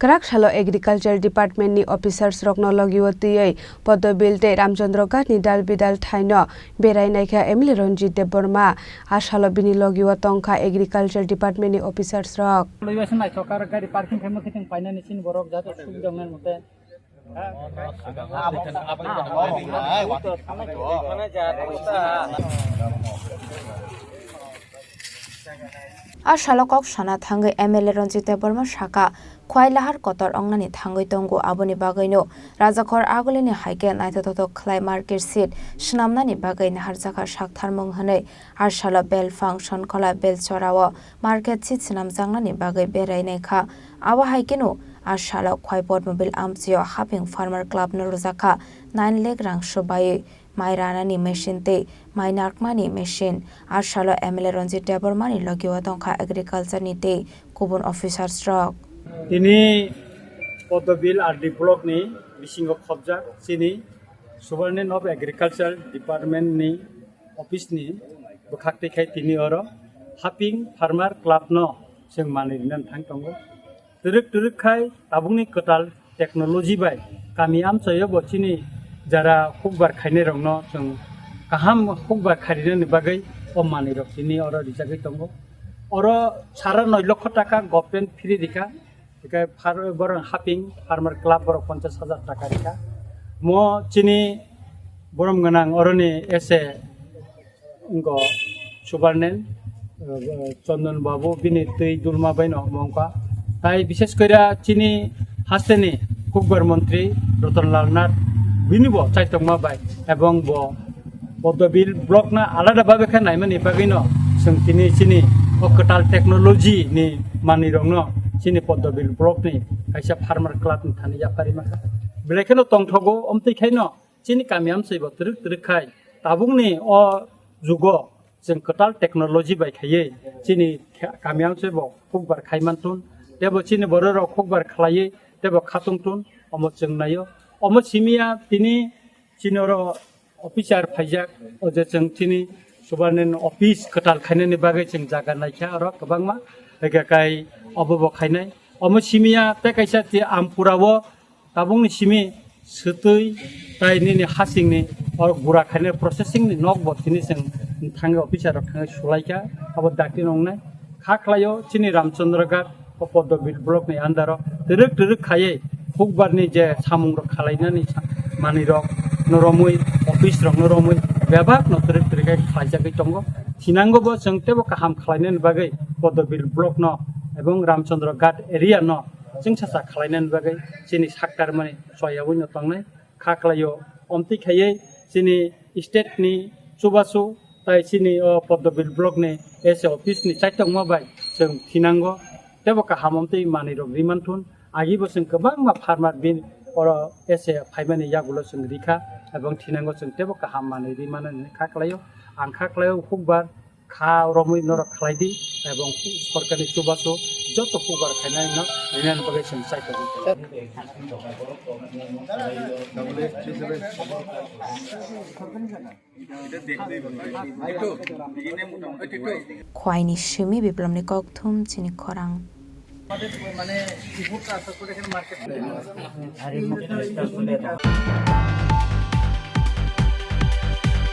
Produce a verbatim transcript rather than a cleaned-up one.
Kwrak salo Agriculture Department ni officers rokno logio twiwi Poddobil tei Ramchandra Ghat ni dal bidal thaino berai naikha M L A Ranjit Debbarma. A salo bini logio tongkha Agriculture Department ni officers rok. Loi bai se naithok, ar gari parking khaima khe chwng painani chini borok, jate subida wngnai mote. A salo kok sana thangwi M L A Ranjit Debbarma saka, Khwai lahar kotor wngnani thangwi tongo, aboni bagwino Rajakhor Agulini hai khe naithothok khlai market seat swnamnani bagwi naharjakha saktharmung hwnwi. A salo bel function khola bel chorao market seat swnamjaknani bagwi berai naikha. Abo hai kheno a salo Khwai Podmobil amchio Haping Farmer Club no rwjakha nine lakh rang swbaiwi mai ranani machine tei mai nakmani machine. A salo M L A Ranjit Debbarmani logio tongkha agriculture ni tei kubun officers rok. Tini Poddobil R D block ni bisingo khobjak chini Superintendent of Agriculture Department ni office ni bwkhak twi khai tini oro Haping Farmer Club no chwng manwi rinani thang tongo. Twrwk twrwk khai tabukni kwtal technology bai kami amchaio bo chini jara hukbar khainai rokno chwng kaham hukbar kharinani bagwi o manwi rok tini oro rijagwi tongo. Oro sara noi lokho taka government free rikha. Hingke phar-, borok Haping Farmer Club borok ponchas hajar taka rikha. Mo chini borom gwnang oroni S A wngkha Subarnen, eh, Chondon Babu bini twi dulma baino mongkha. Tai bishes koira chini hasteni hukbar montri Ratan Lal Nath bini bo chaitokma bai ebong bo Poddobil block no alada babe khe naimani bagwino chwng tini chini o kwtal technology ni manwi rokno chini Poddobil block ni kaisa farmer club ni thani yapharwi mankha. Belai kheno tongthogo, omtwi khaino chini kami amchai bo twrwk twrwk khai tabukni o jugo chwng kwtal technology bai khaiwi chini kha-, kami amchai bo hukbar khai mantun, tebo chini borok rok hukbar khlaiwi tebo khatung tun, omo chwng naio. Omo simiya tini chini oro officer phaijak, o je chwng chini Subarnen office kwtal khainani bagwi chwng jaga naikha oro kwbangma, hwnkhe kai obo bo khainai. Omo simiya tei kaisa ti Ampura o tabukni simi swtwi tai nini hasingni oro gura khainai processing ni nok bo tini chwng thangwi officer rok thangwi sulaikha, abo dakti nongnai. Kha khlaio chini Ramchandra Ghat o Poddobil block ni under o twrwk twrwk khaiwi hukbar ni je samung rok khalainani sa-, manwi rok no romwi, office rok no romwi bebak no twrwk twrwk khai khlaijagwi tongo. Thinango bo chwng tebo kaham khalainani bagwi Poddobil block no ebong Ramchandra Ghat area no chwngsacha khalainani bagwi chini saktar mani choyawi no tongnai. Kha khlaio, omtwi khaiwi chini state ni chubachu tai chini o Poddobil block ni S A office ni chaitokma bai chwng thinango, tebo kaham omtwi manwi rok ri manthun. Agi bo chwng kwbangma farmer bin oro S A phaimani yagulo chwng rikha, ebong thinango chwng tebo kaham manwi ri mano hinwi kha khlaio. Ang kha khlaio hukbar kha romwi norok khlai di, ebong sorkarni chubachu joto hukbar khainai no rinani bagwi chwng chai tongo. Khwaini simi Biplomni kokthum chini khorang. মানে, এই মুহূর্তে আশা করি এখানে মার্কেট।